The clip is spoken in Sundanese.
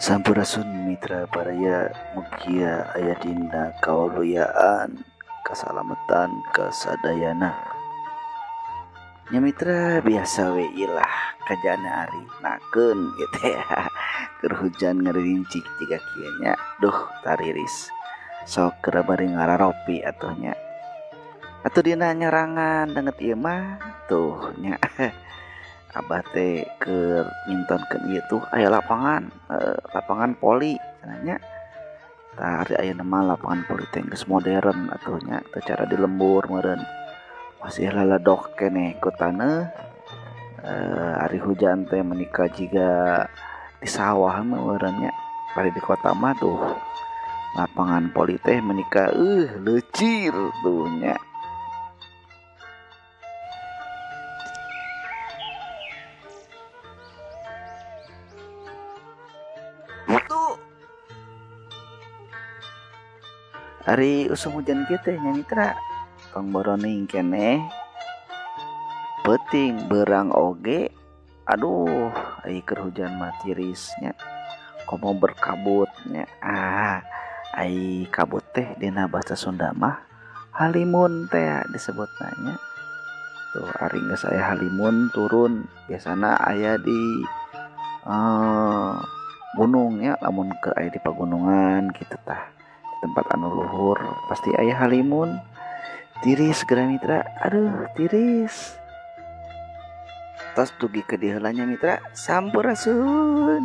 Sampurasun mitra baraya mugia aya dina kawaluyaan kasalamatan kasadayana. Nya mitra biasa we ilah kajana ari nakeun gitu ya. Keur hujan ngarincik jiga kieu nya. Duh tariris. Sok keur bari ngararopi atuh nya. Atuh dina nyarangan danget ieu mah tuh nya. Abah teh keur mintonkeun ieu tuh aya lapangan, lapangan voli cenah nya. Tah ari ayeuna mah lapangan voli teh geus modern atuh nya, teu cara di lembur meureun. Masih laledok keneh ku taneuh. Ari hujan teh meuni jiga di sawah mah meureun nya. Ari di kota mah tuh lapangan voli teh meuni leucir tuh nya. Ari usum hujan kieu teh nya mitra, tong boroning keneh peuting beurang oge. Aduh, ari keur hujan mah tiris nya, komo berkabut nya. Ah, ai kabut teh dina basa Sunda mah halimun teh disebutna nya. Tuh ari geus aya halimun turun biasana aya di gunung nya, lamun keur aya di pagunungan kitu tah. Tempat anu luhur pasti aya halimun. Tiris geura mitra, aduh tiris. Tos dugi ka dieu heula nya mitra, sampurasun.